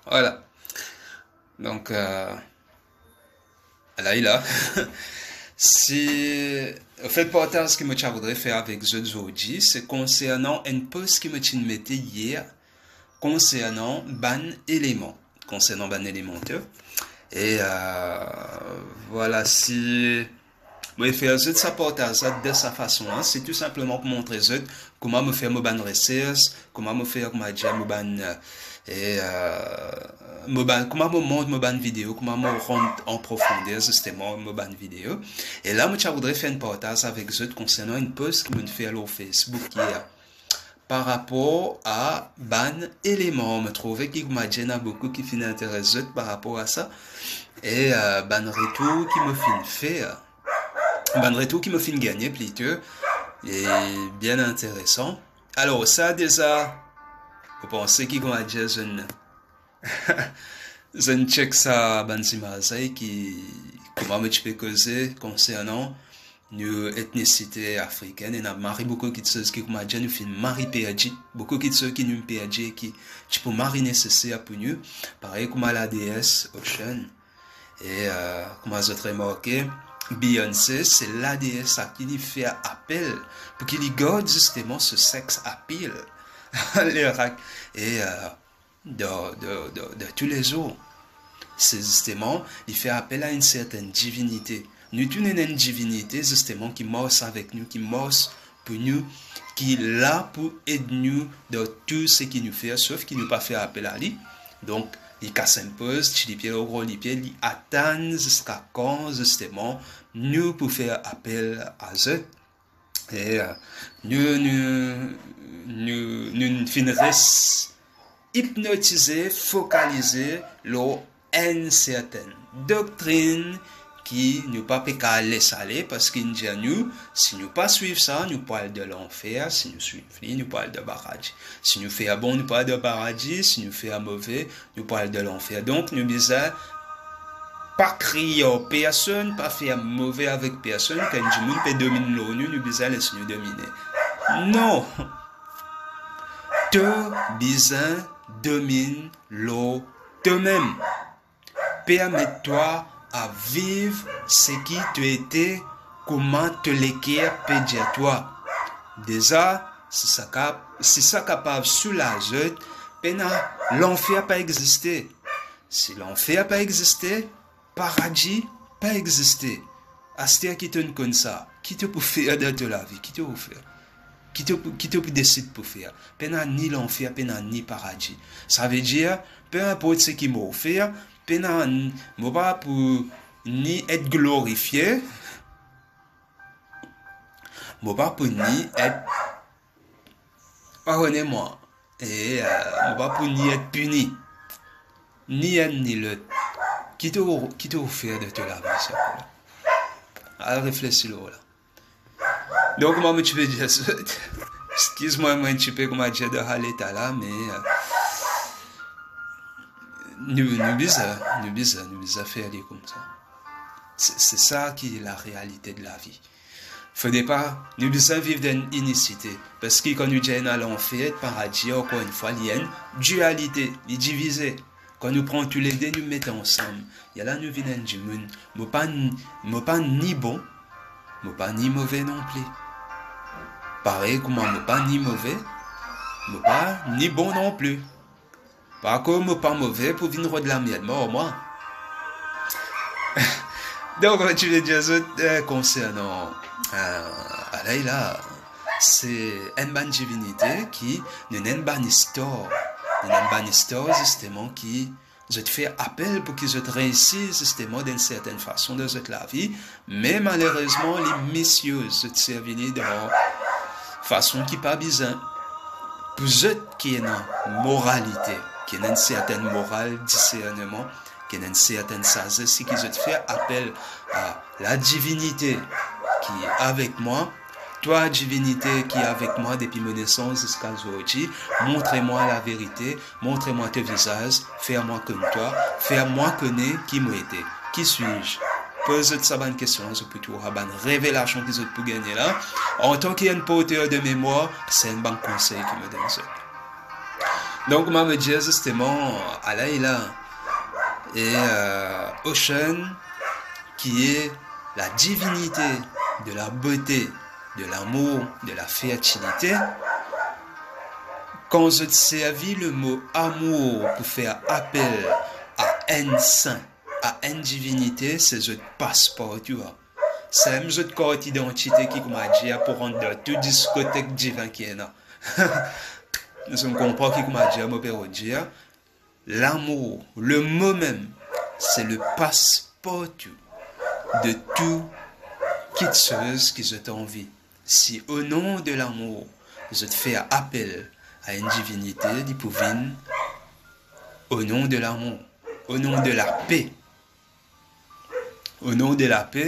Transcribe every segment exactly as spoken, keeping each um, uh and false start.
Vwala. Donk, euh, ala li la. Si, anfet, partaz ki mo ti a voudre fer avek zot zordi, se konsernan enn post ki mo ti mete yer, konsernan bann eleman, konsernan bann eleman, to. E, euh, vwala, si mo fer zot sa partaz la de sa fason la, se tou sinpleman pou montre zot kouma mo fer mo bann resers, kouma mo fer, kouma dir, mo bann, euh, e, euh, mo bann, kouma mo mont mo bann video, kouma mo rant an profonder zisteman mo bann video. E la, mo ti a voudre fer enn partaz avek zot konsernan enn post ki mo'nn fer lor Facebook yer. Par rapor a bann eleman, mo trouve ki, kouma dir, ena boukou ki finn interes zot par rapor a sa. E, euh, bann retour ki mo finn fer, bann retour ki mo finn gagne plito, e bien interesan. Alor, sa deza, mo panse ki, kouma dir, zot inn zot inn chek sa bann zimaz la ki, kouma mo ti pe koze konsernan nou etnisite afrikenn, ena mari boukou kiksoz ki, kouma dir, nou finn mari perdi, boukou kiksoz ki nou perdi e ki ti pou mari neseser pou nou, parey kouma ladees Oshun. E, euh, kouma zot remarke, Beyoncé, se ladees a ki li fer apel pou ki li gard zisteman so sex appeal. Lerak, e, euh, de, de, de, de toulezour. Se zisteman, li fer apel a enn sertenn divinite. Nou tou ena enn divinite, zisteman, ki mars avek nou, ki mars pou nou, ki la pou ed nou dan tou seki nou fer, sof ki nou pa fer apel a li. Donk, li kas enn poz, ti lipie lor gro lipie, li atann ziska kan, zisteman, nou pou fer apel a zot. E, euh, nou, nou, nou, nou finn res ipnotize, fokalize lor enn sertenn doktrinn ki nou pa pe kav les ale, parski inn dir nou, si nou pa swiv sa, nou pou al dan lanfer, si nou swiv li, nou pou al dan paradi. Si nou fer bon, nou pou al dan paradi, si nou fer move, nou pou al dan lanfer. Donk, nou bizin pa kriye ar personn, pa fer move avek personn, kan enn dimoun pe dominn lor nou, nou bizin les nou domine. Non! To bizin dominn lor tomem. Permet twa a viv seki to ete, kouma to leker pe dir twa. Deza, si sa kap-, si sa kapav soulaz zot, pena lanfer pa existe. Si lanfer pa existe, paradi pa existe. Aster ki to'nn konn sa, ki to pou fer dan to lavi, ki to pou fer? Ki to pou, ki to pou desid pou fer? Pena ni lanfer, pena ni paradi. Savedir, pe inport seki mo fer, pena n-, mo pa pou ni et glorifie, mo pa pou ni et, pardone mwa, e, euh, mo pa pou ni et pini, ni enn ni lot. Ki to, ki to fer dan to lavi, sa? Al reflesi lor la. Donk, mwa, mo ti pe dir zot, eskiz mwa, mwa enn tipe, kouma dir, dan sa leta la, me, euh, nou, nou bizin, nou bizin, nou bizin fer li koumsa. Se, se sa ki larealite de lavi. Fode pa, nou bizin viv dan inisite, parski kan nou dir ena lanfer, paradi, ankor enn fwa, li enn dialite, li divize. Kan nou pran toulede, nou met ansam, ya la nou vinn enn dimoun. Mo pa n-, mo pa ni bon, mo pa ni move non pli. Parey kouma mo pa ni move, mo pa ni bon non pli. Parkoz mo pa move pou vinn rod lamerd mor mwa. Donk, mo ti ve dir zot, euh, konsernan, euh, ala li la, se enn bann divinite ki, nou ena enn bann istor, nou ena enn bann istor, zisteman, ki zot fer apel pou ki zot reisi, zisteman, dan enn sertenn fason dan zot lavi, me malerezman, li misuse, zot servi li dan fason ki pa bizin. Pou zot ki ena moralite, ki ena enn sertenn moral, diserneman, ki ena enn sertenn sazes, seki zot fer apel a la divinite ki avek mwa, twa divinite ki avek mwa depi mo nesans ziska zordi, montre mwa laverite, montre mwa to vizaz, fer mwa konn twa, fer mwa kone ki mo ete. Qui suis-je? Poz zot sa bann kestion la, zot pou trouv sa bann revelasion ki zot pou gagne la. Antan ki enn porter de memwar, se enn bann konsey ki mo donn zot. Donk, kouma mo dir zisteman, Allah est là. E, euh, Ocean, qui est la divinité de la beauté, de l'amour, de la fertilité, kan zot servi lemo amour pou fer apel a enn sin, a enn divinite, se zot paspor, tu vois. Sa mem zot kart idantite ki, kouma dir, pou rant dan tou diskotek divin ki ena. Nou konpran ki, kouma dir, mo pe dir, lamour, lemo mem, se le paspor de tou kitsoz ki zot anvi. Si o non de lamour, zot fer apel a enn divinite, li pou vinn o non de lamour, o non de lape. O non de lape,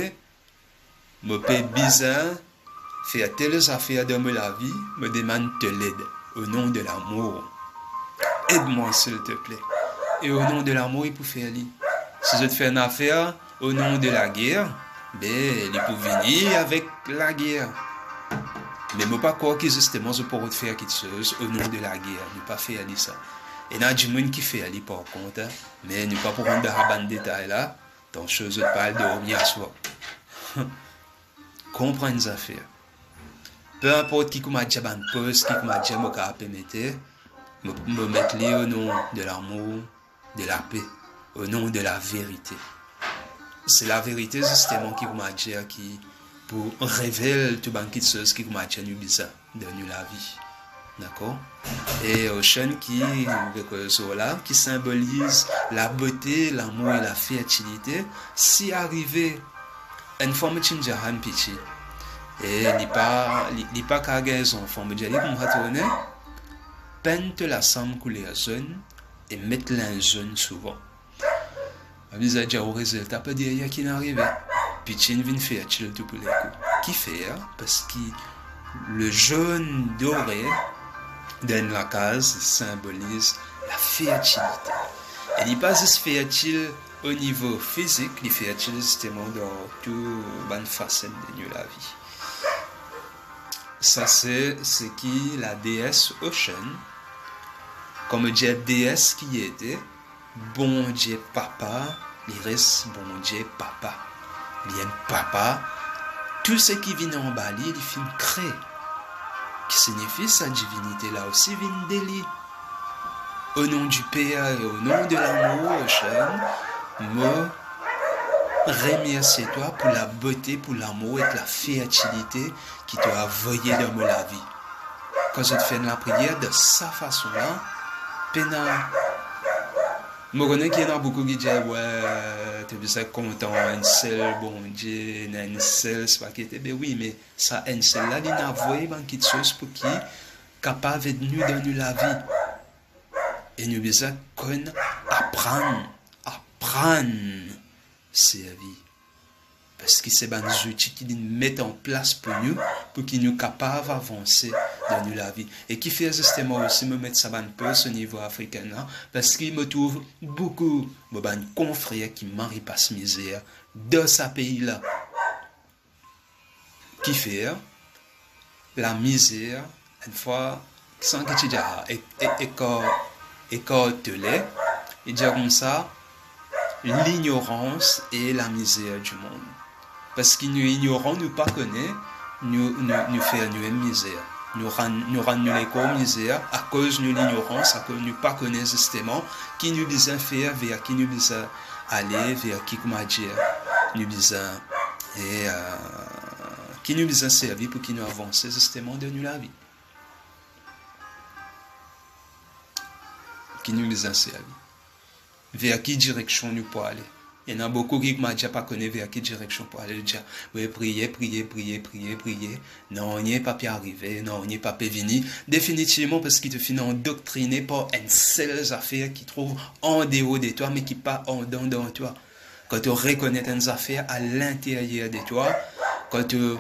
mo pe bizin fer tel zafer dan mo lavi, mo demann to led, o non de lamour. Aide-moi, s'il te plaît. E o non de lamour, li pou fer li. Si zot fer enn zafer o non de lager, be, li pou vini avek lager. Me mo pa krwar ki zisteman zot pou rod fer kitsoz o non de lager. Nou pa fer li sa. Ena dimoun ki fer li, par kont, hein. Me nou pa pou rant dan sa bann detay la. Tansion zot pa al dormi aswar. Konpran enn zafer. Pe inport ki, kouma dir, bann poz ki, kouma dir, mo kapav pe mete, mo, mo met li o non de lamour, de lape, o non de laverite. Se laverite, zisteman, ki, kouma dir, ki pou revel tou bann kitsoz ki, kouma dir, nou bizin dan nou lavi. Dakor? E Ocean ki, nou pe koz lor la, ki sinboliz labote, lamour e lafertilite, si arive, enn fwa mo ti dir enn piti, e li pa, li, li pa kapav gagn zanfan, mo dir li, kouma tourne, pinn to lasam kouler zonn e met linz zonn souvan. Mo bizin dir ou rezilta, pa deryer ki inn arive. Piti inn vinn fertil tou pou lekou. Kifer? Parski le jaune doré dan enn lakaz sinboliz lafertilite. E li pa zis fertil o nivo fizik, li fertil zisteman dan tou bann faset de nou lavi. Sa se seki la dees Ocean, kouma dir, dees ki ete, Bondie Papa, li res Bondie Papa. Li enn papa, tou seki vinn anba li, li finn kre. Ki signifi sa divinite la osi vinn de li. Au nom du Père et au nom de l'amour, Ocean, mo remersie twa pou labote, pou lamour ek lafertilite ki to avoye dan mo lavi. Kan zot fer enn lapriyer dan sa fason la, pena, mo kone ki ena boukou ki dir, "We, to bizin kontan enn sel Bondie, ena enn sel, se pa ki ete." Be wi, me sa enn sel la, li ena avoy bann kitsoz pou ki kapav ed nou dan nou lavi. E nou bizin konn aprann, aprann servi. Parski se bann zouti ki li met an plas pou nou, pou ki nou kapav avanse dan nou lavi. E kifer zisteman osi mo met sa bann poz o nivo afrikin la, parski mo trouv boukou mo bann konfrer ki mari pas mizer dan sa pei la. Kifer? Lamizer, enn fwa, san ki ti dir, e, e, e kar, e kar tele, li dir koumsa, l'ignorance et la misère du monde. Parski nou ignoran, nou pa kone, nou, nou, nou fer nou mem mizer. Nou rann, nou rann nou lekor mizer akoz nou lignorans, akoz nou pa kone zisteman ki nou bizin fer, ver ki nou bizin ale, ver ki, kouma dir, nou bizin, e, euh, ki nou bizin servi pou ki nou avanse zisteman dan nou lavi. Ki nou bizin servi. Ver ki direksion nou pou ale. Ena boukou ki, kouma dir, pa kone ver ki direksion pou ale, dir, "We, priye, priye, priye, priye, priye. Nanye pa pe arive, nanye pa pe vini." Definitivman, parski to finn andoktrine par enn sel zafer ki trouv andeor de twa, me ki pa andan dan twa. Kan to rekonet enn zafer a linteryer de twa, kan to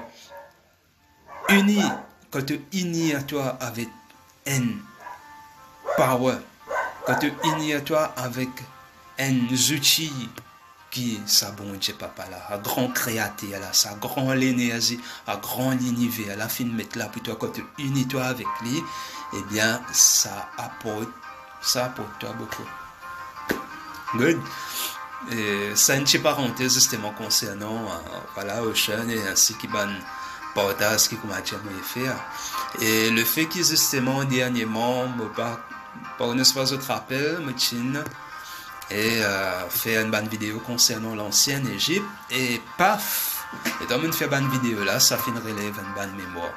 ini, kan to ini twa avek enn power, kan to ini twa avek enn zouti ki sa Bondie Papa la, sa gran kreater la, sa gran lenerzi, sa gran liniver la finn met la pou twa, kan to ini twa avek li, ebien, sa aport Ça apporte toi beaucoup. Good. E sa enn ti parantez zisteman konsernan, euh, vwala, Ocean e ainsi ki bann partaz ki koumadir mo fer. E lefe ki zisteman dernieman mo pa, pa kone si zot rapel, mo ti'n e, euh, fer enn bann video konsernan lansien Lezip, e paf, letan mo'nn fer bann video la, sa finn relev enn bann memwar.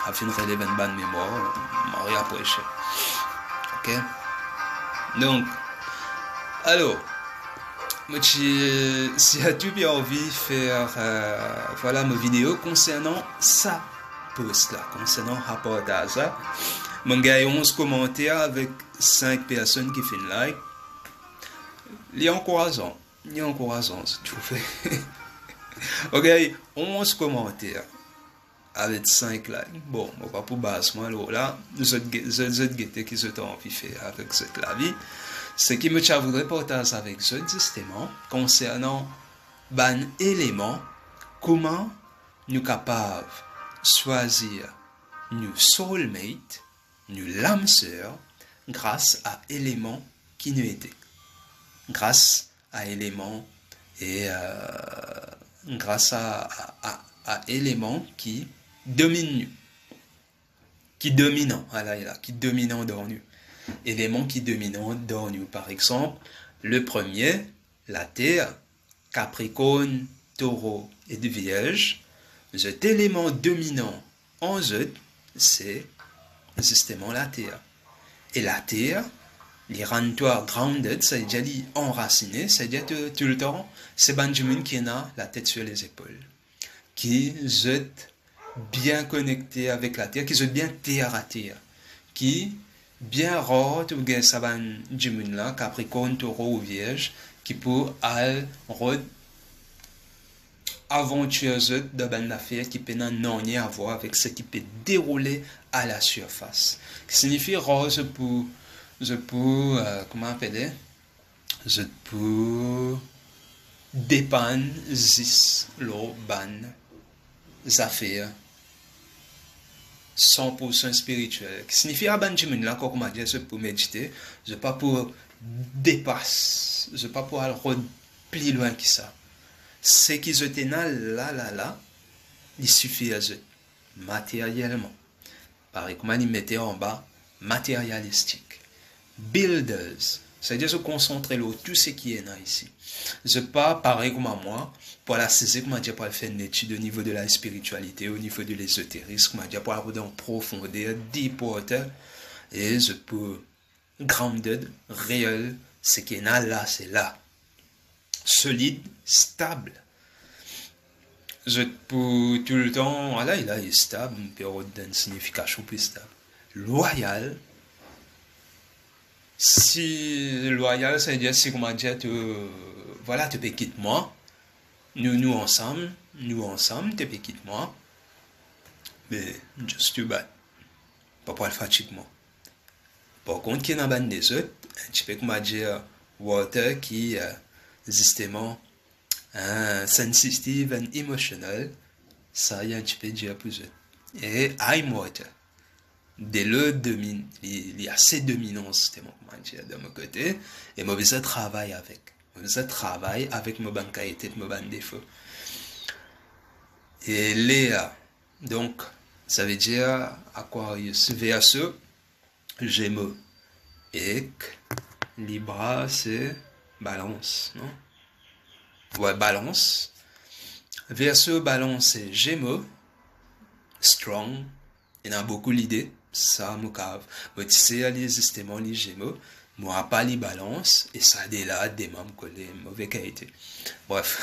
Sa finn relev enn bann memwar, mo reaprese. Ok? Donk, alor, mo ti, sirtou bien anvi fer, euh, vwala, mo video konsernan sa post la, konsernan sa partaz la. Mo'nn gagn onz komanter avek sink personn ki finn like. Li ankourazan, li ankourazan, zot trouve. Ok, onz komanter avek sink like. Bon, mo pa pou baz mwa lor la, zot ge-, zot, zot gete ki zot anvi fer avek zot lavi. Seki mo ti a voudre partaz avek zot, zisteman, konsernan bann eleman, kouma nou kapav swazir nou soulmate, nou lam ser, gras a eleman ki nou ete. Gras a eleman e, euh, gras a, a, a, a eleman ki dominn nou. Ki dominan, ala, ala, ki dominan dan nou. Eleman ki dominan dan nou. Par exanp, le premie, Later, Kaprikorn, Toro ek Vierz, zot eleman dominan an zot, se zisteman Later. E Later, li rann twa grounded, savedir li anrasine, savedir to, toultan, se bann dimoun ki ena latet sir lezepol. Ki zot bien konekte avek Later, ki zot bien ter a ter, ki bien rar to gagn sa bann dimoun la, Kaprikorn, Toro ou Vierz, ki pou al rod avantir zot dan bann zafer ki pena nanye avwar avek seki pe deroule a la sirfas. Ki signifi rar zot pou, zot pou, euh, kouma apele? Zot pou depann zis lor bann zafer san poursan spiritiel. Ki signifi a bann dimoun la, kan koumadir zot pou medite, zot pa pou depas, zot pa pou al rod pli lwin ki sa. Seki zot ena la, la, la, li sifir zot materielman. Parey kouma li mete anba, materialistik. Builders, savedir zot konsantre lor tou seki ena isi. Zot pa parey kouma mwa, pou al asize, koumadir pou al fer enn etid o nivo de la spiritualite, o nivo de lezoterism, koumadir pou al dan profonder, deep water, e zot pou grounded, reel, seki ena la, se la. Solid, stab. Zot pou toultan, ala, ala, stab, nou pe rod enn signifikasion pli stab. Lwayal. Si lwayal, savedir, si, koumadir, to, vwala, to pe kit mwa. Nou, nou ansam, nou ansam, to pe kit mwa. Me, just too bad. Pa pou al fatig mwa. Par kont, ki ena bann lezot, enn tipe, koumadir, water ki, euh, zisteman, euh, sensitive and emotional, sa, li enn tipe dir pou zot. E I'm water. Delo domin, li, li ase dominan, zisteman, koumadir, dan mo kote, e mo bizin travay avek. Mo bizin travay avek mo bann kalite, mo bann defo. E Leo, donk, savedir Aquarius, Verseau, Zemo, ek Libra, se Balans, non? Wi, Balans. Verseau, Balans e Zemo, strong, ena boukou lide, sa mo kav. Mo ti ser li, zisteman, li Zemo, mo apa li Balans, e sa de la, de mem kole, move kalite. Bref,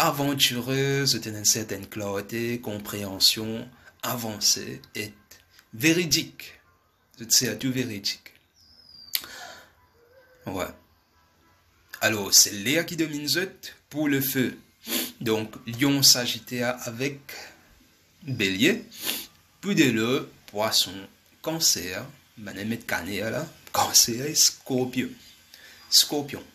avantirez, zot ena enn sertenn klarte, konpreansion, avanse, e veridik. Zot sirtou veridik. Wi. Alor, se Leo ki dominn zot pou lefe. Donk, Lion, Sagiter avek Belie. Pou delo, Pwason, Kanser, bann met kaner la, Kanser e Skorpion. Skorpion.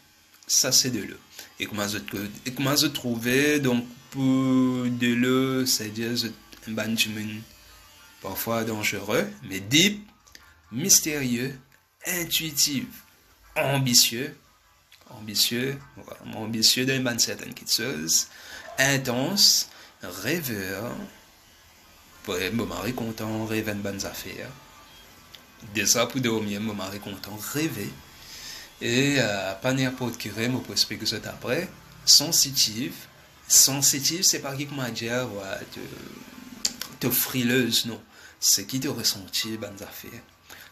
Sa se delo. E kouma zot, e kouma zot trouve, donk, pou delo, savedir zot enn bann dimoun parfwa danzere, me deep, misterie, intuitif, anbisie, anbisie, mo anbisie dan bann sertenn kiksoz, intans, rever, mo mari kontan rev enn bann zafer. Deza pou dormi, mo mari kontan reve. E, euh, pa ninport ki rev, mo pou explik zot apre. Sansitif. Sansitif, se pa ki kouma dir, wa, to, to frilez, non. Se ki to resanti bann zafer.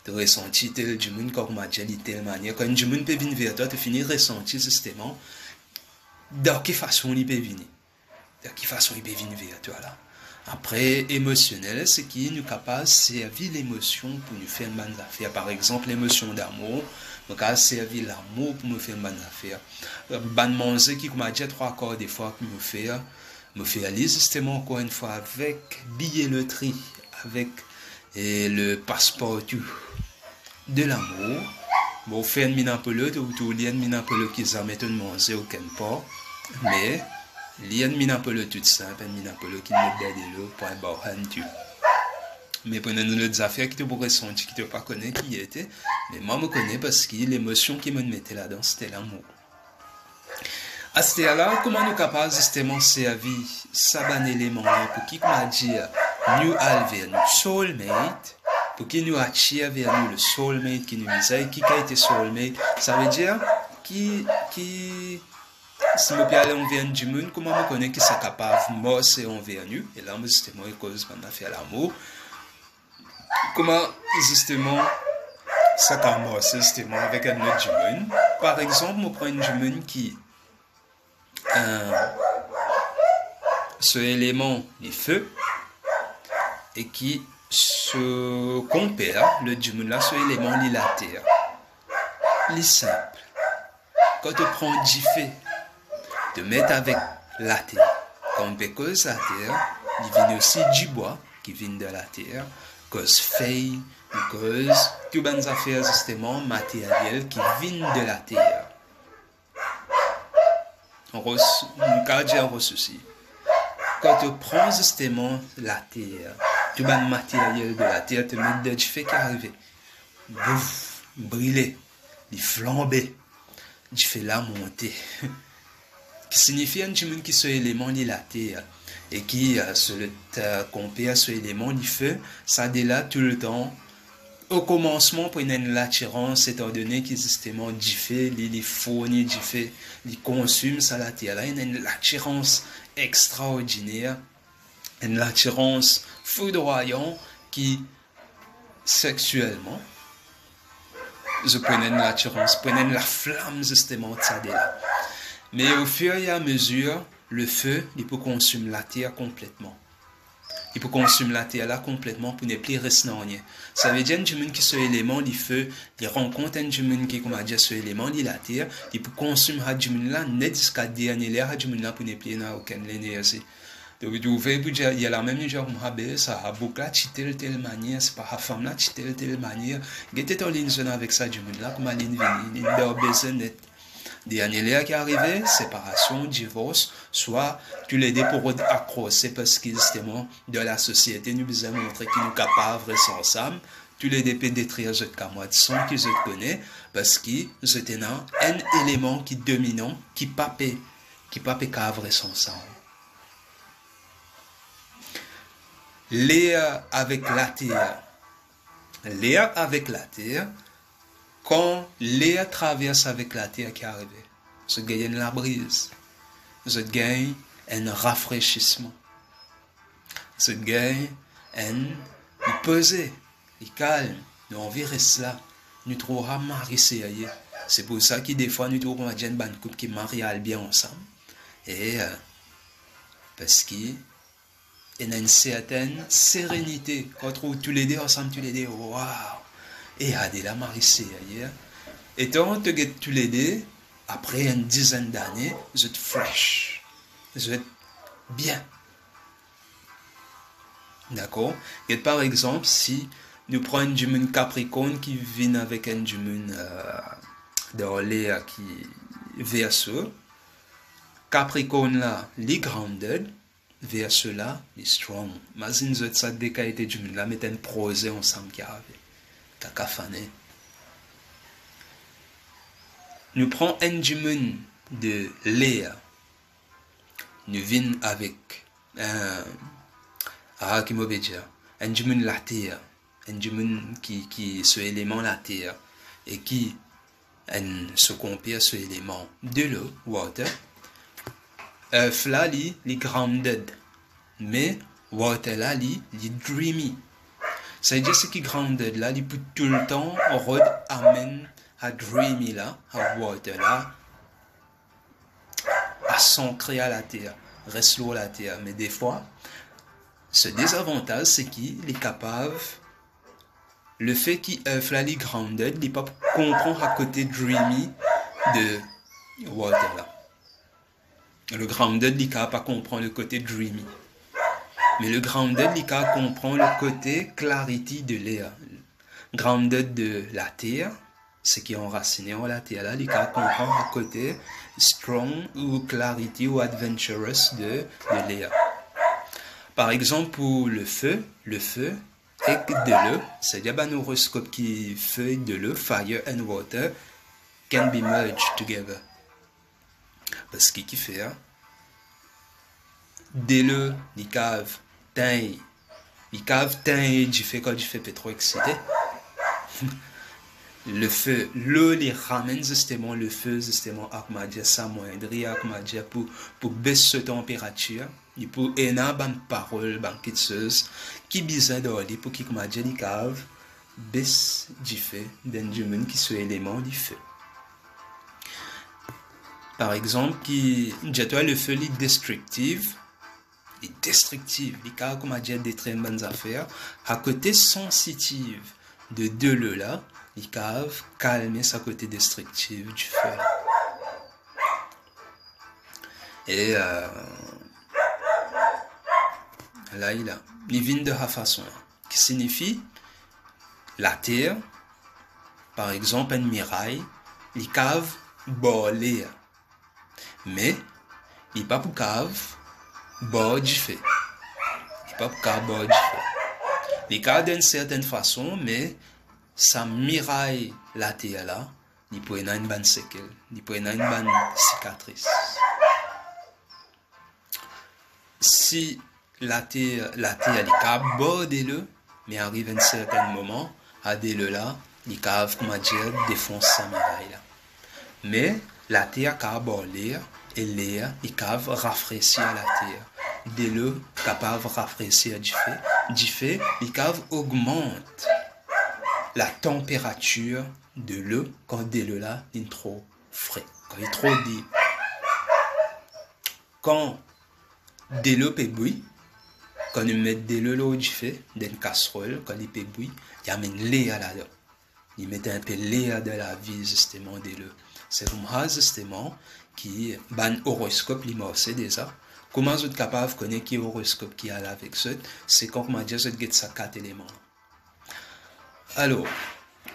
To resanti tel dimoun, kan kouma dir li tel manier. Kan enn dimoun pe vinn ver twa, to fini resanti zisteman dan ki fason li pe vini. Dan ki fason li pe vinn ver twa la. Apre, emosionel, se ki nou kapav servi lemosion pou nou fer bann zafer. Par exanp, lemosion damour, mo kapav servi lamour pou mo fer bann zafer. Bann manze ki kouma dir trwa kar defwa ki mo fer, mo fer li zisteman ankor enn fwa avek billetri, avek, eh, le passe-partout de lamour. Bon, fer enn mina polo, ou tou li enn mina polo ki zame to'nn manze okenn par, me li enn mina polo tou sinp, enn mina polo ki met dan delo, pwin barhann tou. Me pou enn lot zafer ki to pou resanti, ki to pa kone ki li ete, me mwa mo kone parski lemosion ki mo'nn mete ladan, se te lamour. Aster la, kouma nou kapav zisteman servi sa bann eleman la pou ki, kouma dir, nou al ver nou soulmate, pou ki nou atir ver nou le soulmate ki nou bizin, ki kalite soulmate? Savedir ki, ki, si mo pe al anver enn dimoun, kouma mo kone ki sa kapav marse anver nou? E la, mo zisteman koz bann zafer lamour. Kouma, zisteman, sa kapav marse, zisteman, avek enn lot dimoun? Par exanp, mo pran enn dimoun ki, euh, so eleman li fe, e ki so konper, lot dimoun la, so eleman li later. Li sinp. Kan to pran dife, to met avek later. Kan nou pe koz later, li vinn osi dibwa ki vinn de later, koz fey, nou koz tou bann zafer zisteman materyel ki vinn de later. Ros-, nou kapav dir ros osi. Kan to pran zisteman later, tou bann materyel de later, to met dan dife, ki arive? Bouf, brile, li flanbe, dife la monte. Ki signifi enn dimoun ki so eleman li later, e ki, euh, so lot, euh, konper so eleman li fe, sa de la toultan, o komansman pou ena enn latirans, etandone ki zisteman dife, li, li fourni dife, li konsim sa later la, ena enn latirans extraordiner, enn latirans foudroyan ki sexielman, zot pou ena enn latirans, pou ena enn laflam zisteman ant sa de la. Me ofir e amezir, lefe, li pou konsim later konpletman. Li pou konsim later la konpletman pou nepli res nanye. Savedir enn dimoun ki so eleman li fe, li rankont enn dimoun ki, kouma dir, so eleman li later, li pou konsim sa dimoun la net ziska dernie ler, sa dimoun la pou nepli ena okenn lenerzi. Donk, ou trouve pou dir, li la mem jan kouma, be, sa boug la ti tel, tel manier, se pa sa fam la ti tel, tel manier. Gete, tann li zwenn avek sa dimoun la, kouma li vini, li dan bezwen net. Dernie ler ki arive, separasion, divors, swa toulede pou rod akrose parski zisteman, dan lasosiete, nou bizin montre ki nou kapav res ansam, toulede pe detrir zot kamwad san ki zot kone, parski zot ena enn eleman ki dominan, ki pa pe, ki pa pe kav res ansam. Ler avek later. Ler avek later, kan ler travers avek later, ki arive? Zot gagn enn labriz. Zot gagn enn rafresisman. Zot gagn enn, li poze, li kalm, nou anvi res la, nou trouv sa mari serye. Se pou sa ki defwa nou trouv, kouma dir, enn bann koup ki mari al bien ansam. E, euh, parski ena enn sertenn serenite, kan ou trouv toulede ansam, toulede, waw! E sa de la mari serye. Etan to get toulede, apre enn dizenn dane, zot fresh, zot bien. Dakor? Get par exanp, si nou pran enn dimoun Kaprikorn ki vinn avek enn dimoun, euh, dan ler ki Verso, Kaprikorn la, li grounded, Verso la, li strong. Imazinn zot sa de kalite dimoun la met enn proze ansam ki arive. Kakafane. Nou pran enn dimoun de ler, nou vinn avek, eh, ah, ki mo pe dir, enn dimoun later, enn dimoun ki, ki so eleman later, e ki enn so konper so eleman delo, water. Earth la, li, li grounded, me water la, li, li dreamy. Savedir seki grounded la, li pou toultan rod amenn a dreamy la, a water la, a sankre a later, res lor later. Me defwa, so dezavantaz seki li kapav, lefe ki earth la li grounded, li pa pou konpran sa kote dreamy de water la. Le grounded, li kapav pa konpran le kote dreamy. Me le grounded, li kapav konpran le kote clarity de ler. Grounded de later, seki anrasine an later la, li kapav konpran le kote strong ou clarity ou adventurous de, de ler. Par exanp, pou lefe, lefe ek delo, savedir bann oroskop ki fe delo, fire and water, can be merged together. Parski kifer? Delo, li kapav tegn, li kapav tegn dife kan dife pe tro eksite. Lefe, lo, li ramenn zisteman lefe, zisteman, a, koumadir, samwindri, a, koumadir, pou, pou bes so tanperatir. Li pou ena bann parol, bann kiksoz ki bizin dan li pou ki, koumadir, li kapav bes dife dan dimoun ki so eleman dife. Par exanp, ki, dir twa lefe li destriktif, li destriktif, li kapav, koumadir, detrir bann zafer. Sa kote sansitif de delo la, li kapav kalme sa kote destriktif dife la. E, eh, la, li la, li vinn de sa fason la, ki signifi later, par exanp, enn miray, li kapav bar ler, me li pa pou kapav bar dife. Li pa pou kapav bar dife. Li kapav dan enn sertenn fason, me sa miray later la, li pou ena enn bann sekel, li pou ena enn bann sikatris. Si later, later li kapav bar delo, me ariv enn sertenn moman, a delo la, li kapav, koumadir, defons sa miray la. Me later kapav bar ler, e ler, li kapav rafresir later. Delo kapav rafresir dife, dife, li kapav ogmant latanperatir delo, kan delo la, li tro fre, kan li tro de. Kan delo pe bwi, kan nou met delo lor dife, dan enn kasrol, kan li pe bwi, li amenn ler ladan. Li met enpe ler dan lavi, zisteman, delo. Se koumsa, zisteman, ki bann oroskop, li marse deza. Kouma zot kapav kone ki oroskop ki al avek zot? Se kan, koumadir, zot get sa kat eleman. Alor,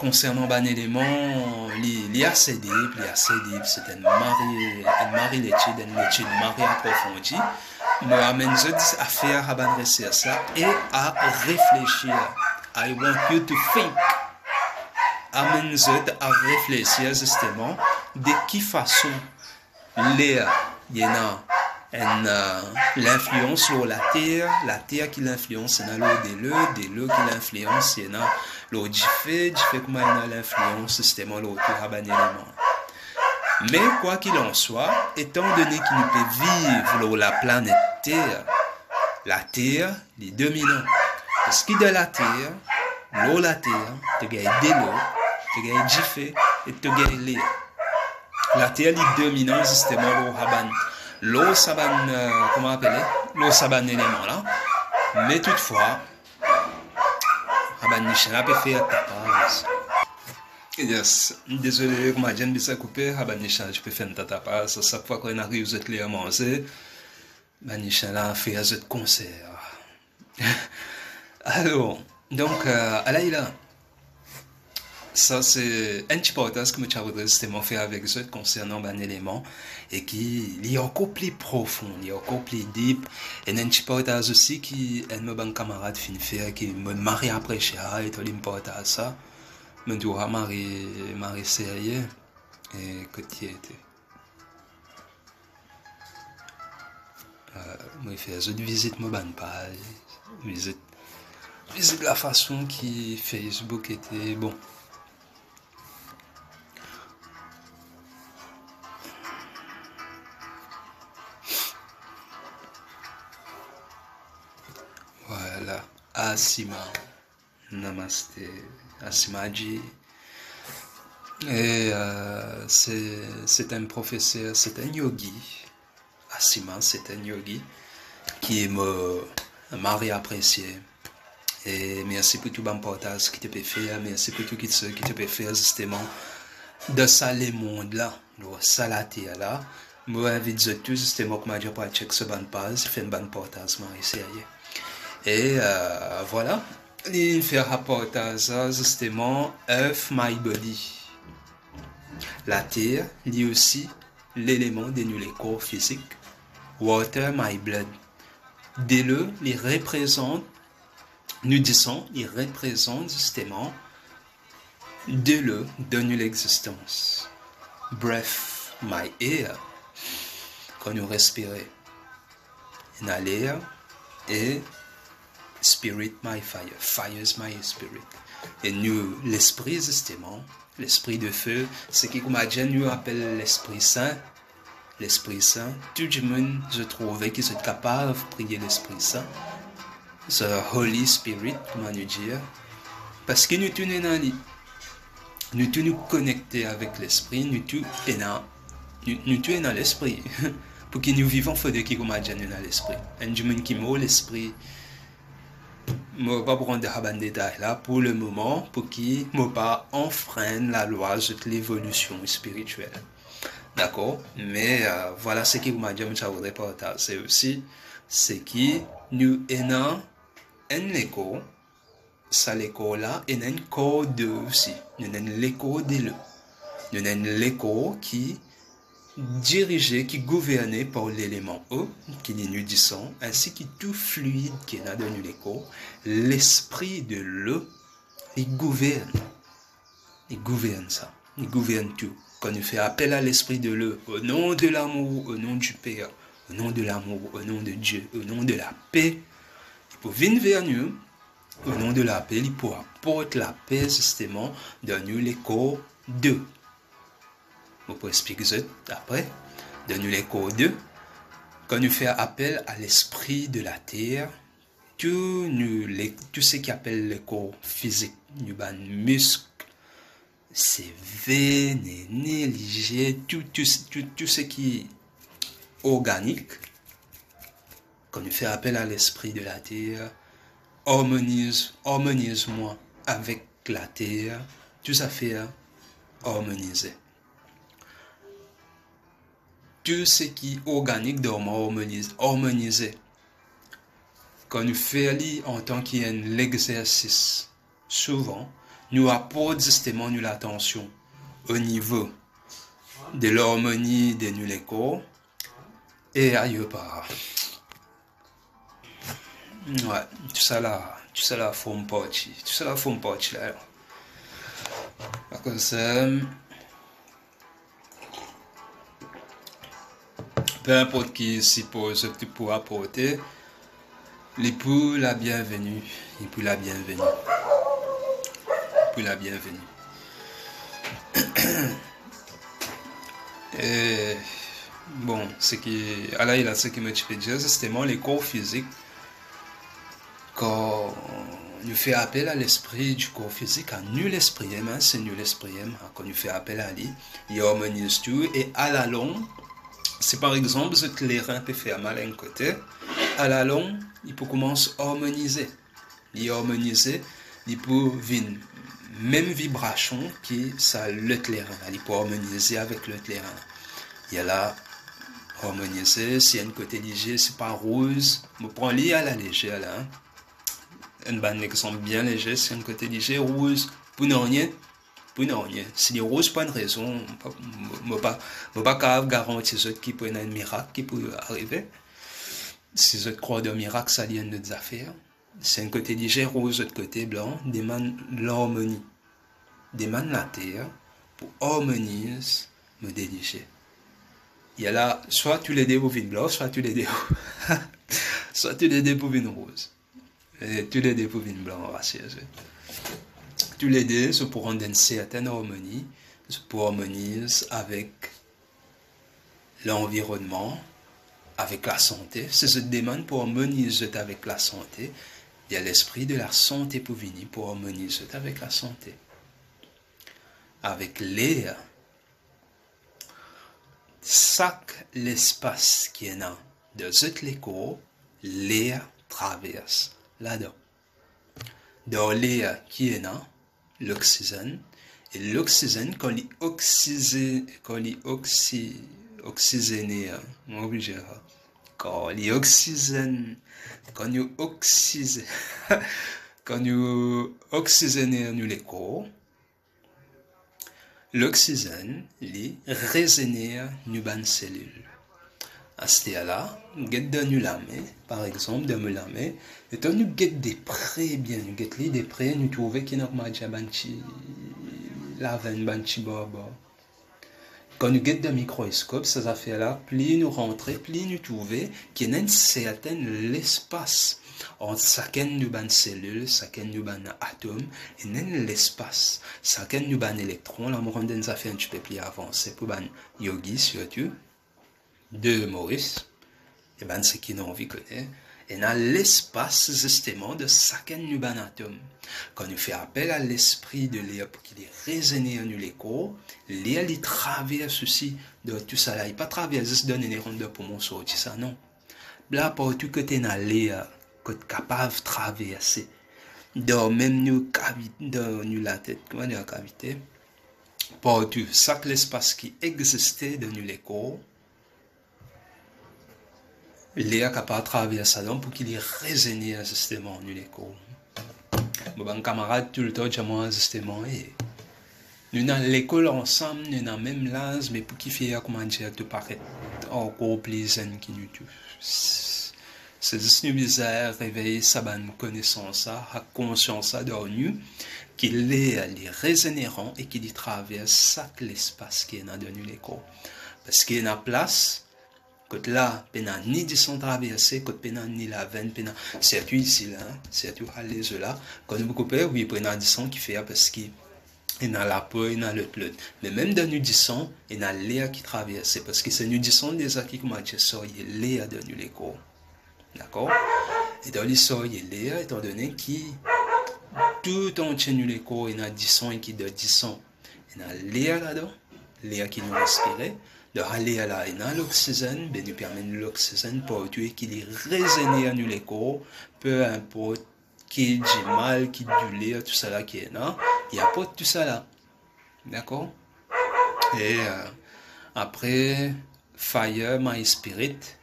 konsernan bann eleman, li, li ase dip, li ase dip, se enn mari, enn mari letid, enn letid mari aprofondi. Mo amenn zot a fer sa bann resers la e a reflesir. I want you to think. Amenn zot a reflesir zisteman de ki fason ler, ena enn, eh, linflians lor later, later ki linflians ena lor delo, delo ki linflians ena lor dife, dife kouma ena linflians zisteman lor tou sa bann eleman. Me, kwa qu'il en soit, etan done ki nou pe viv lor laplanet Ter, later, li dominan. Parski dan later, lor later, to gagn delo, to gagn dife, e to gagn ler. Later, li dominan zisteman lor sa bann, lor sa bann, eh, kouma apele, lor sa bann eleman la. Me toutfwa, sa bann nisien la pe fer tapaz. Yes, dezole, koumadir, bizin koupe, sa bann nisien la ti pe fer enn ta tapaz. Sak fwa kan inn ariv zot ler manze, bann nisien la fer zot konser. Alor, donk, eh, ala li la. Sa se enn ti partaz ki mo ti a voudre zisteman fer avek zot konsernan bann eleman e ki li ankor pli profon, li ankor pli dip. Ena enn ti partaz osi ki enn mo bann kamarad finn fer, ki mo mari apresie sa, e to li partaz sa. Mo trouv sa mari, mari serye. E kot ki ete? Euh, mo fer zot vizit mo bann paz, vizit, vizit lafason ki Facebook ete, bon. Voilà. Asima. Namaste. Asima ji. E, euh, se, se enn profeser, se enn yogi. Asima, se enn yogi ki mo mari apresie. E mersi pou tou bann partaz ki to pe fer, mersi pou tou kiksoz ki to pe fer, zisteman, dan sa lemond la, lor sa later la. Mo invit zot tou, zisteman, kouma dir, pou al chek so bann paz, fer enn bann partaz, mari serye. E, euh, voilà, li fer sa partaz la, zisteman, Earth My Body. Later, li osi, leleman de nou lekor fizik, Water My Blood. Delo, li reprezant, nou disan, li reprezant zisteman delo dan nou lexistans. Breath My Air, kan nou respire, inhaler, e Spirit My Fire, Fire's My Spirit. E nou lespri, zisteman, lespri de fe, seki kouma dir nou apel Lespri Sin, Lespri Sin, tou dimoun zot trouve ki zot kapav priye Lespri Sin, the Holy Spirit, kouma nou dir, parski nou tou nou ena li. Nou tou nou konekte avek Lespri, nou tou ena, nou, nou tou ena Lespri. Pou ki nou vivan, fode ki kouma dir nou ena Lespri. Enn dimoun ki mor lespri, mo pa pou rant dan sa bann detay la pou lemoman, pou ki mo pa anfrenn lalwa zot levolision spiritiel. Dakor? Me, euh, vwala seki kouma dir mo ti a voudre partaze osi, seki nou ena enn lekor, sa lekor la ena enn kor de osi. Nou ena enn lekor delo. Nou ena enn lekor ki dirize, ki gouverne par leleman O, ki li nou disan, ensi ki tou fluid ki ena dan nou lekor, lespri delo, li gouvern. Li gouvern sa. Li gouvern tou. Kan nou fer apel a Lespri delo, au nom de l'amour, au nom du Père, au nom de l'amour, au nom de Dieu, au nom de la paix, li pou vinn ver nou, au nom de la paix, li pou aport lape, zisteman, dan nou lekor de. Mo pou explik zot apre. Dan nou lekor de, kan nou fer apel a lespri de later, tou nou le-, tou seki apel lekor fizik, nou bann misk, seve, nene, lizie, tou, tou, tou, tou seki organik, kan nou fer apel a lespri de later, armonize, armonize mwa avek later, tou zafer armonize. Tou seki organik dan mwa armoniz-, armonize. Kan nou fer li antan ki enn lexersis, souvan, nou aport zisteman nou latansion o nivo de larmoni de nou lekor e ayer par. Wi, tousala, tousala form parti, tousala form parti la. Akoz, euh, pe inport ki sipor zot pou aporte, li pou labienveni, li pou labienveni, li pou labienveni. E, bon, seki, ala li la, seki mo ti pe dir, zisteman, lekor fizik, kan nou fer apel a lespri di kor fizik, a nou lespri mem, se nou lespri mem, kan nou fer apel a li, li armoniz tou, e alalong, si par exanp, zot lerin pe fer mal enn kote, alalong, li pou koumans armonize. Li armonize, li pou vinn mem vibrasion ki sa lot lerin la, li pou armonize avek lot lerin la. Li ala armonize, si enn kote lizie, si pa rouz, mo pran li alalezer la, hein. Enn bann lexanp bien lezer, si enn kote lizie, rouz, pou nanye, pou nanye. Si li rouz pou enn rezon, mo pa, mo, mo pa, mo pa kapav garanti zot ki pou ena enn mirak ki pou arive. Si zot krwar dan mirak, sa li enn lot zafer. Si enn kote lizie, rouz, lot kote blan, demann larmoni. Demann later pou armoniz mo delisie. Ala, swa toulede pou vinn blan, swa toulede, swa toulede pou vinn rouz. E toulede pou vinn blan, rasir zot. Toulede, zot pou rant dan enn sertenn armoni, zot pou armoniz avek lanvironnman, avek lasante. Si zot demann pou armoniz zot avek lasante, ebien lespri de lasante pou vini pou armoniz zot avek lasante. Avek ler, sak lespas ki ena dan zot lekor, ler travers ladan. Dan ler ki ena loksizenn, e loksizenn, kan li oksize-, kan li oksi-, oksizene, mo oblize sa. Kan li oksizenn, kan nou oksize-, kan nou oksizene nou lekor, loksizenn, li rezener nou bann selil. Aster la, get dan nou lame, par exanp, dan mo lame, letan nou get de pre bien, nou get li de pre, nou trouve ki ena, koumadir, bann ti lavenn, bann ti barbar. Kan nou get dan mikroskop, sa zafer la, pli nou rantre, pli nou trouve ki ena enn sertenn lespas ant sakenn nou bann selil, sakenn nou bann atom, ena enn lespas. Sakenn nou bann elektron, la mo rant dan enn zafer enn tipe pli avanse pou bann yogi sirtou, de Moris, e bann seki ena anvi kone, ena lespas zisteman dan sakenn nou bann atom. Kan nou fer apel a lespri de ler pou ki li rezener nou lekor, ler li travers osi dan tousala, li pa travers zis dan nene, rant dan poumon, sorti sa, non. La, partou kot ena ler, kot kapav traverse, dan mem nou kavi-, dan nou latet, koumadir, kavite, partou, sak lespas ki existe dan nou lekor, ler kapav travers ladan pou ki li rezener zisteman nou lekor. Mo bann kamarad toultan dir mwa zisteman, e, nou ena lekol ansam, nou ena mem laz, me pou ki fer, koumadir, to paret ankor pli zenn ki nou tou? Se zis nou bizin revey sa bann konesans la, sa konsians la dan nou, ki ler li rezeneran e ki li travers sak lespas ki ena dan nou lekor. Parski ena plas kot la pena ni disan traverse, kot pena ni lavenn, pena, sirtou isi la, sirtou ale zo la, kan nou koupe, wi, pou ena disan ki fer, parski ena lapo, ena lot, lot. Me mem dan nou disan, ena ler ki traverse, parski se nou disan deza ki, koumadir, sarye ler dan nou lekor. Dakor? Etan li sarye ler, etandone ki tou antie nou lekor ena disan e ki dan disan ena ler ladan, ler ki nou respire. Dan sa ler la ena loksizenn, be nou pe amenn loksizenn partou e ki li rezener nou lekor, pe inport ki dimal, ki douler, tousala ki ena, li aport tousala. Dakor? E, euh, apre, fire, my spirit.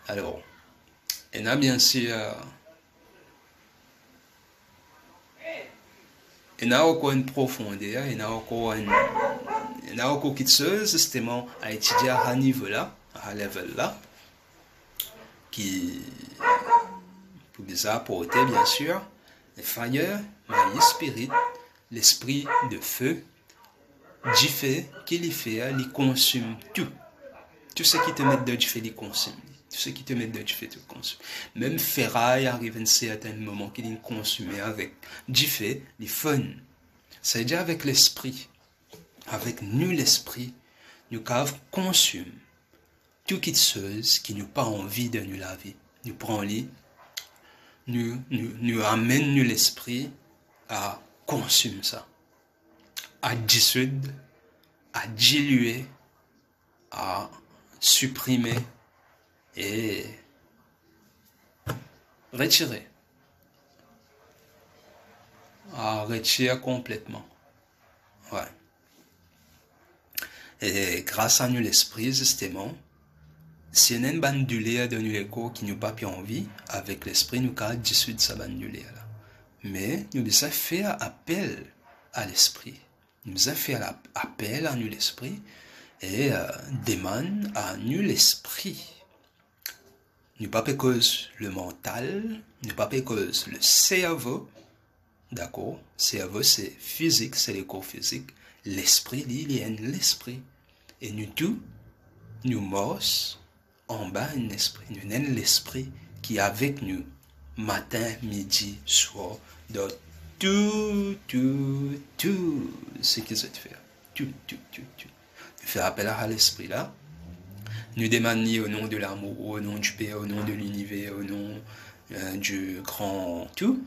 Alor, ena, biensir, euh, ena ankor enn profonder, ena ankor enn, ena ankor kiksoz, zisteman, a etidie a sa nivo la, a sa level la, ki pou bizin aporte, biensir, fire, my spirit, lespri de fe, dife, ki li fer, li konsim tou. Tou seki to met dan dife, li konsim li. Tou seki to met dan dife, to konsim. Mem feray ariv enn sertenn moman ki li konsime avek dife, li fonn. Savedir avek lespri, avek nou lespri, nou kapav konsim tou kiksoz ki nou pa anvi dan nou lavi. Nou pran li, nou, nou, nou amenn nou lespri a konsim sa, a disoud, a dilie, a siprime e retire. A retir konpletman. Wi. E gras a nou lespri, zisteman, si ena enn bann douler dan nou lekor ki nou pa pe anvi, avek lespri nou kapav disoud sa bann douler la. Me nou bizin fer apel a lespri. Nou bizin fer la-, apel a nou lespri e, euh, demann a nou lespri. Nou pa pe koz le mantal, nou pa pe koz le servo, dakor? Servo se fizik, se lekor fizik. Lespri, li, li enn lespri. E nou tou, nou mars anba enn Lespri, nou ena enn Lespri ki avek nou matin, midi, swar, dan tou, tou, tou seki zot fer. Tou, tou, tou, tou. Nou fer apel a Lespri la. Nou demann li au nom de l'amour, au nom du Père, au nom de l'univers, au nom, euh, du grand tout.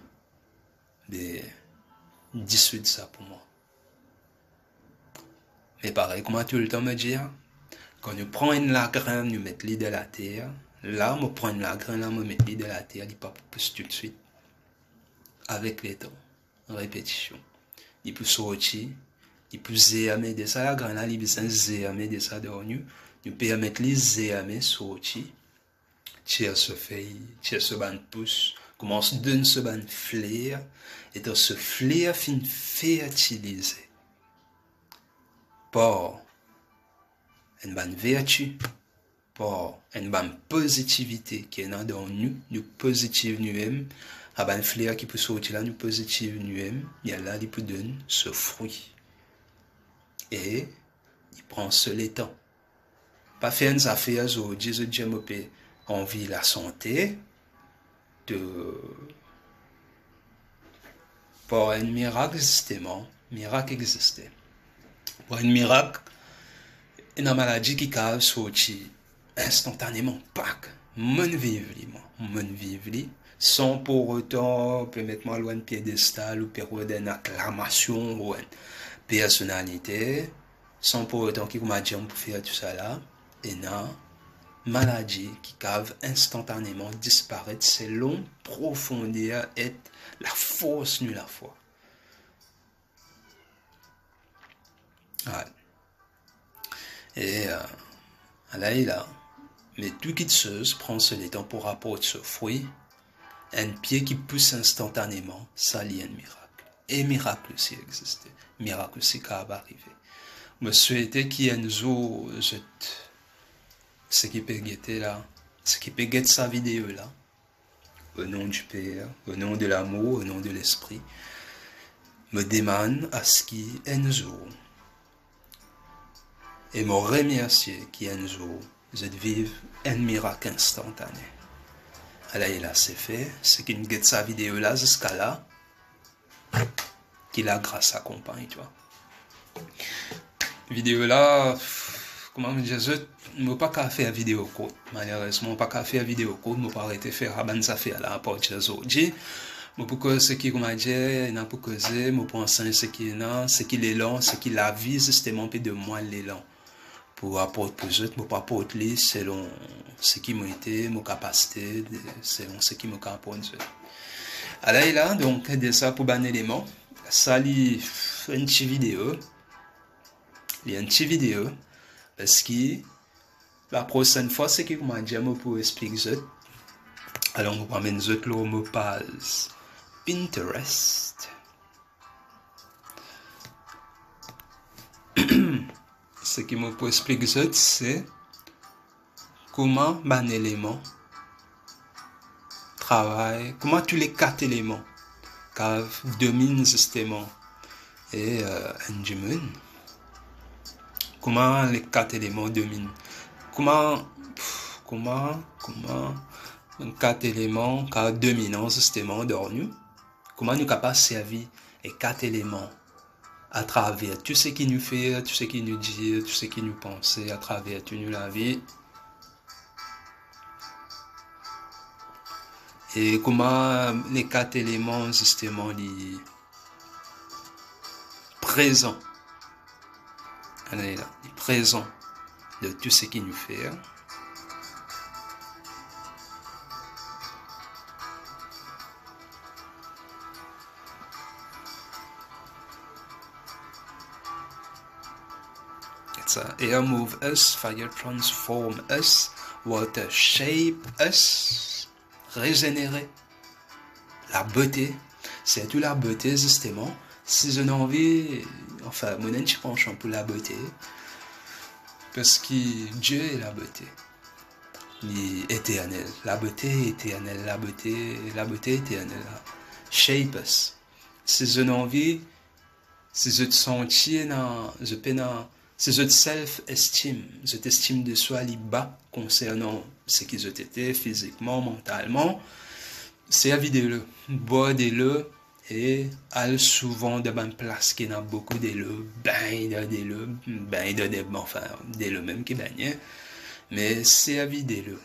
Be, disoud sa pou mwa. Me parey kouma toultan mo dir, kan nou pran enn lagrin, nou met li dan later, la mo pran enn lagrin la, mo met li dan later, li pa pou pous toutswit. Avek letan, repetision, li pou sorti, li pou zerme de sa lagrin la, li bizin zerme de sa dan nou, nou permet li zerme, sorti, tir so fey, tir so bann pous, koumans donn so bann fler, letan so fler finn fertilize par enn bann verti, par enn bann pozitivite ki ena dan nou, nou pozitiv nou mem, sa bann fler ki pou sorti la, nou pozitiv nou mem, lerla li pou donn so frwi. E li pran so letan. Pa fer enn zafer zordi, zot dir mo pe anvi lasante, to, par enn mirak, zisteman, mirak existe. Par enn mirak, ena maladi ki kav sorti instantaneman, pak, mo'nn viv li, mwa, mo'nn viv li, san pour otan pe met mwa lor enn piedestal ou pe rod enn aklamasion ou enn personalite, san pour otan ki kouma dir mo pou fer tousala, ena maladi ki kav instantaneman disparet selon profonder et lafors nou lafwa. Al. E, euh, ala li la, me tou kiksoz pran so letan pou raport so frwi. Enn pie ki pous instantaneman, sa li enn mirak. E mirak osi existe. Mirak osi kav arive. Mo swete ki enn zour, zot, seki pe gete la, seki pe get sa video la, au nom du Père, au nom de l'amour, au nom de l'Esprit, mo demann aski enn zour, e mo remersie ki enn zour zot viv enn mirak instantane. Ala li la, se fer, seki finn get sa video la ziska la, ki lagras akonpagn twa. Video la, pff, kouma mo dir zot, mo pa kav fer video kourt. Malerezman, mo pa kav fer video kourt, mo pou aret fer sa bann zafer la apartir zordi. Mo pou koz seki, kouma dir, ena pou koze, mo pou ansegn seki ena, seki lelan, seki lavi, zisteman, pe donn mwa lelan pou aport pou zot, mo pou aport li selon seki mo ete, mo kapasite, selon seki mo kav aport zot. Ala li la, donk, de sa pou bann eleman. Sa li enn ti video. Li enn ti video, parski laprosenn fwa, seki kouma dir, mo pou explik zot. Alor, mo pou amenn zot lor mo paz Pinterest. Seki mo pou explik zot, se kouma bann eleman travay, kouma tou le kat eleman kav dominn zisteman, e, euh, enn dimoun. Kouma le kat eleman dominn. Kouma, pff, kouma, kouma bann kat eleman kav dominan zisteman dan nou. Kouma nou kapav servi le kat eleman atraver tou seki nou fer, tou seki nou dir, tou seki nou panse, atraver tou nou lavi. E kouma le kat eleman, zisteman, li prezan. Ala li la, li prezan dan tou seki nou fer. It's a air move us, fire transform us, water shape us, rezenere. Labote, sirtou labote, zisteman, si zot ena anvi, anfin, mo ena enn ti pansman pou labote, parski Dieu est la beauté. Li eternel. La beauté éternelle, la beauté, la beauté éternelle. Shape us. Si zot ena anvi, si zot santi ena, zot pena Si zot self-esteem, zot estim de swa li ba konsernan seki zot ete fizikman, mantalman, servi delo, bwar delo, e al souvan dan bann plas ki ena boukou delo, bengn dan delo, bengn dan de, anfin, delo mem ki begne, me servi delo.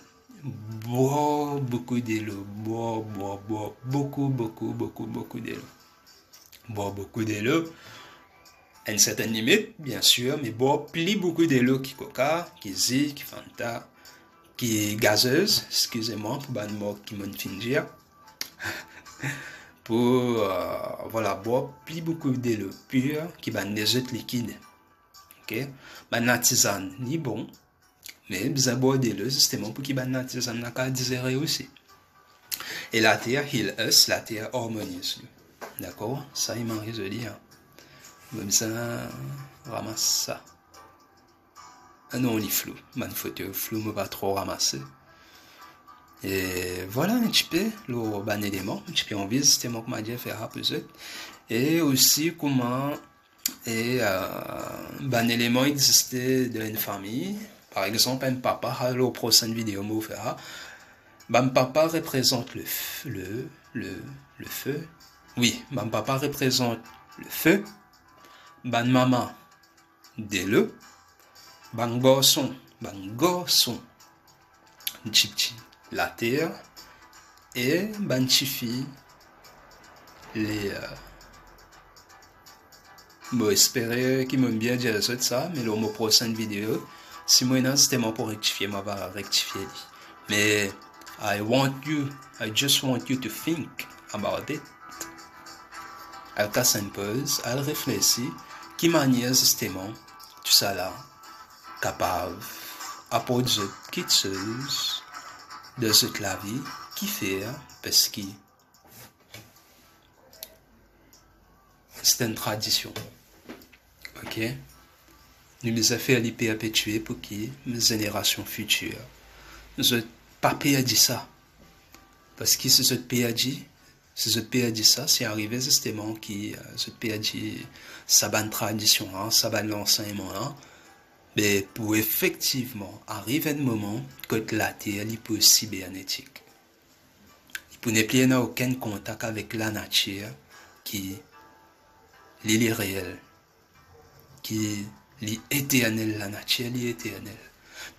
Bwar boukou delo, bwar, bwar, bwar boukou, boukou, boukou, boukou delo. Bwar boukou delo, enn sertenn limit, biensir, me bwar pli boukou delo ki Coca, ki zi, ki Fanta, ki gazez, eskiz mwa pou bann mo ki mo'nn finn dir. Pou, euh, vwala, bwar pli boukou delo pir ki bann lezot likid. Ok? Bann latizann, li bon, me bizin bwar delo, zisteman, pou ki bann latizann la kapav dizere osi. E later heal us, later harmonize nou. Dakor? Sa, li manke zoli, an. Mo bizin ramas sa. Ah non, li flou. Bann foto flou, mo pa tro ramase. E vwala, enn tipe lor bann eleman, enn tipe anvi, zisteman, koumadir, fer sa pou zot. E osi, kouma, e, euh, bann eleman existe dan enn fami. Par exanp, enn papa, lor prosenn video mo fer sa, bann papa reprezant le f-, le, le, le feu. Wi, bann papa reprezant le feu. Bann mama, delo. Bann garson, bann garson, tipti, later. E bann tifi, le, euh, mo espere ki mo'nn bien dir zot sa, me lor mo prosenn video, si mo ena zisteman pou rektifie, mo ava rektifie li. Me I want you, I just want you to think about it. Al kas enn poz, al reflesi, ki manier zisteman tousala kapav aport zot kiksoz dan zot lavi, kifer, parski se enn tradision. Ok? Nou bizin fer li perpetie pou ki zenerasion fitir zot pa perdi sa. Parski si zot perdi, si zot perdi sa, si arive zisteman ki, euh, zot perdi sa bann tradision la, sa bann lansegnman la, be pou efektivman ariv enn moman kot later li pou sibernetik. Li pou nepli ena okenn kontak avek lanatir ki li, li reel, ki li eternel, lanatir li eternel.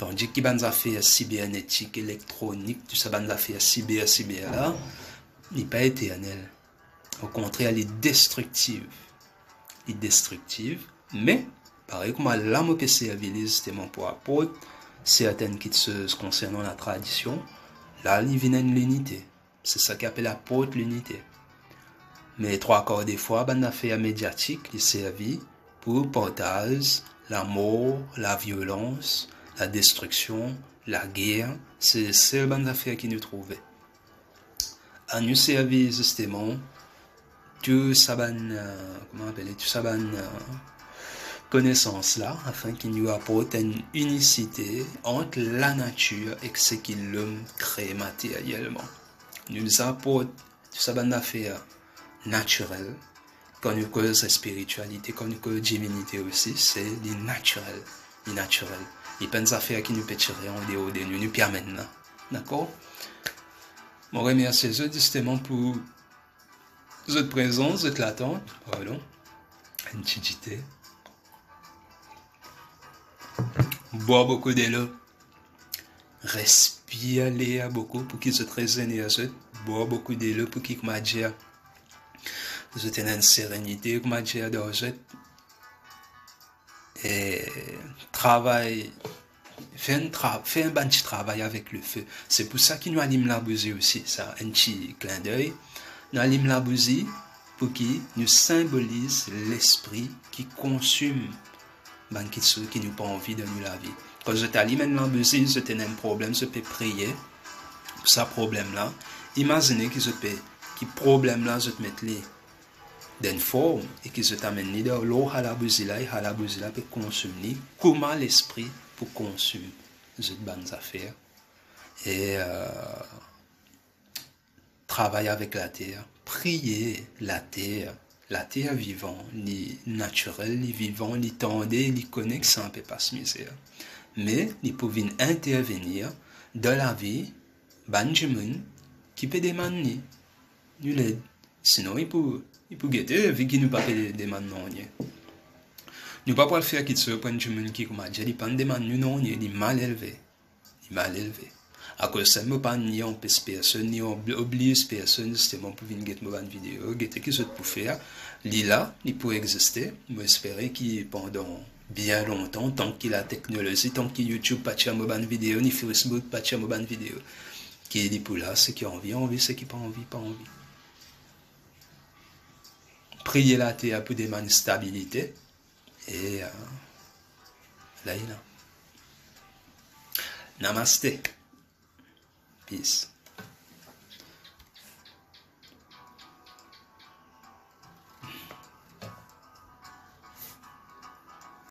Tandis ki bann zafer sibernetik, elektronik, tou sa bann zafer siber, siber la, li pa eternel. Okontrer, li destriktif. Li destriktif, me, parey kouma la mo pe servi li zisteman pou aport sertenn kiksoz konsernan latradision, la li vinn enn linite. Se sa ki apel aport linite. Me trwa kar defwa, bann zafer mediatik, li servi pou partaz lamor, laviolans, ladestriksion, lager, se sel bann zafer ki nou trouve. Anou servi zisteman tou sa bann, euh, kouma apele, tou sa bann, euh, konesans la, afin ki nou aport enn inisite ant lanatir ek seki lom kree materyelman. Nou bizin aport tou sa bann zafer natirel. Kan nou koz spiritialite, kan nou koz divinite osi, se li natirel, li natirel. Li pa enn zafer ki nou pe tire andeor de nou, nou pe amenn la. Dakor? Mo remersie zot zisteman pou zot prezans, zot latant, pardon, enn ti dite. Bwar boukou delo. Respir ler boukou pou ki zot rezener zot. Bwar boukou delo pou ki, koumadir, zot ena enn serenite, koumadir, dan zot. E travay, fer enn tra-, fer enn bann ti travay avek lefe. Se pou sa ki nou alim labouzi osi, sa, enn ti clin d'œil. Nou alim labouzi pou ki nou sinboliz lespri ki konsim bann kiksoz ki nou pa anvi dan nou lavi. Kan zot alim enn labouzi, zot ena enn problem, zot pe priye pou sa problem la. Imazine ki zot pe, ki problem la, zot met li dan enn form e ki zot amenn li dan, lor sa labouzi la, e sa labouzi la pe konsim li, kouma lespri pou konsim zot bann zafer. E, euh, travay avek later, priye later, Later vivan, li natirel, li vivan, li tande, li kone ki sa pe pas mizer. Me li pou vinn intervenir dan lavi bann dimoun ki pe demann li. Nou led. Sinon, li pou, li pou gete, vi ki nou pa pe demann nanye. Nou pa pou al fer kiksoz pou enn dimoun ki, kouma dir, li pa'nn demann nou nanye, li mal elve. Li mal elve. Akoz sa, mo pa ni anpes personn, ni ob-, obliz personn, zisteman, pou vinn get mo bann video, gete ki zot pou fer. Li la, li pou existe. Mo espere ki pandan bien lontan, tan ki lateknolozi, tan ki YouTube pa tir mo bann video, ni Facebook pa tir mo bann video, ki li pou la, seki anvi, anvi, seki pa anvi, pa anvi. Priye later pou demann stabilite. E, euh, la, li la. Namaste. Peace.